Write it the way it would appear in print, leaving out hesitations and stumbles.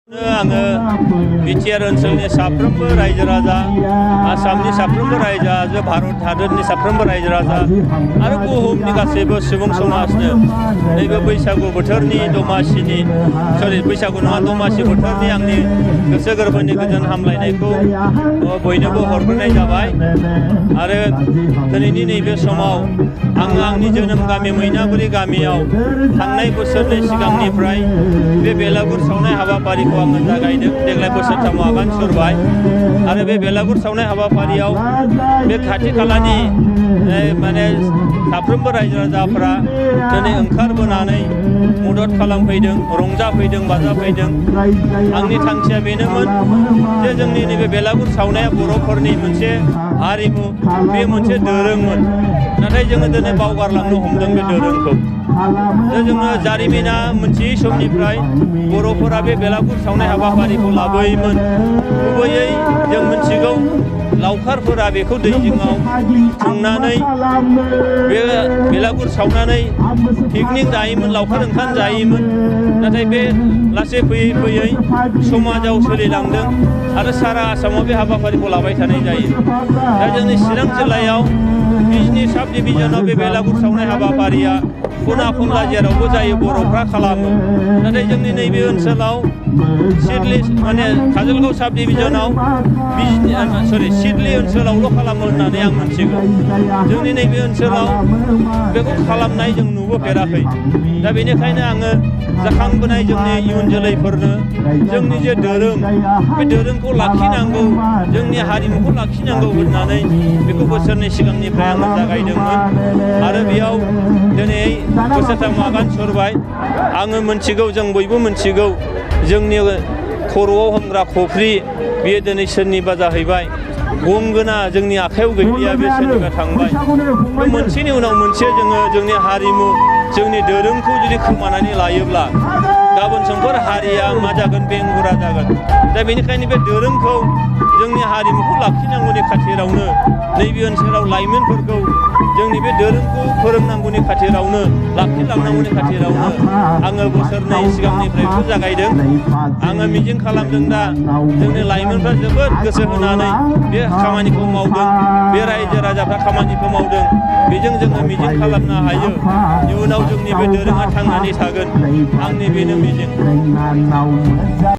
आङो बिटिआर ओनसोलनि साफ्रोमबो रायजो राजा आसामनि साफ्रोमबो रायजो राजा भारत हादरनि साफ्रोमबो रायजो राजा आरो बुहुमनि गासैबो सुबुं समाजनो नैबे बैसागु बोथोरनि बैसागु नङा दमासि बोथोरनि आंनि गोसो गोरबोनि गोजोन हामलायनायखौ बयनोबो हरग्रोनाय जाबाय। आरो दिनैनि नैबे समाव आङो आंनि जोनोम गामि मैनागुरि गामियाव थांनाय बोसोरनि सिगांनिफ्राय बे बेलागुर सावनाय हाबाफारिखौ आङो जागायदों। देग्लाय बोसोरथामाव आगान सुरबाय आरो बे बेलागुर सावनाय हाबाफारियाव बे खाथि खालानि साफ्रोमबो रायजो राजाफ्रा दिनै ओंखारबोनानै मदद खालामफैदों, रंजाफैदों, बाजाफैदों। आंनि थांखिया बेनोमोन जे जोंनि नैबे बेलागुर सावनाया बर'फोरनि मोनसे हारिमु, बे मोनसे दोरोंमोन। नाथाय जोङो दिनै बावगारलांनो हमदों बे दोरोंखौ। जोङो जारिमिना मोनथियै समनिफ्राय बर'फोरा बे बेलागुर सावनाय हाबाफारिखौ लाबोयोमोन। गुबैयै जों मिथिगौ लावखारफोरा बेखौ दै जिङाव खुंनानै बे बेलागुर सावनानै पिकनिक जायोमोन, लावखार ओंखाम जायोमोन। नाथाय बे लासै फैयै फैयै समाजाव सोलिलांदों आरो सारा आसामाव बे हाबाफारिखौ लाबाय थानाय जायो। दा जोंनि चिरां जिल्लायाव बिजनि साब डिभिजनाव बे बेलागुर सावनाय हाबाफारिया खना खनला जेरावबो जायो, बर'फ्रा खालामो। नाथाय जोंनि नैबे ओनसोलाव काजलगाव साब डिभिजनाव सिडली ओनसोलावल' खालामो होननानै आं मिथिगौ। जोंनि नैबे ओनसोलाव बेखौ खालामनाय जों नुबोफेराखै। दा बेनिखायनो आङो जाखांबोनाय जोंनि इयुन जोलैफोरनो जोंनि जे दोरों, बे दोरोंखौ लाखिनांगौ, जोंनि हारिमुखौ लाखिनांगौ होननानै बेखौ बोसोरनै सिगांनिफ्राय आङो जागायदोंमोन। आरो बेयाव दिनै बोसोरथाम आगान सुरबाय। आङो मिथिगौ, जों बयबो मिथिगौ, जोंनि खर'आव हमग्रा खफ्रि बेयो दिनै सोरनिबा जाहैबाय। गंगोना जोंनि आखाइयाव गैलिया, बे सोरनिबा थांबाय। बे मोनसेनि उनाव मोनसे जोङो जोंनि हारिमु, जोंनि दोरोंखौ जुदि खोमानानै लायोब्ला गाबोन समफोर हारिया मा जागोन, बेंगुरा जागोन। दा बेनिखायनो बे दोरोंखौ, जोंनि हारिमुखौ लाखिनांगौनि खाथिरावनो नैबे ओनसोलाव लाइमोनफोरखौ जोंनि बे दोरोंखौ फोरोंनांगौनि खाथिरावनो, लाखिलांनांगौनि खाथिरावनो आङो बोसोरनै सिगांनिफ्राय बेखौ जागायदों। आङो मिजिं खालामदों दा जोंनि लाइमोनफ्रा जोबोद गोसो होनानै बे खामानिखौ मावदों, बे रायजो राजाफ्रा खामानिखौ मावदों। बेजों जोङो मिजिं खालामनो हायो इयुनाव जोंनि बे दोरोङा थांनानै थागोन। आंनि बेनो मिजिं।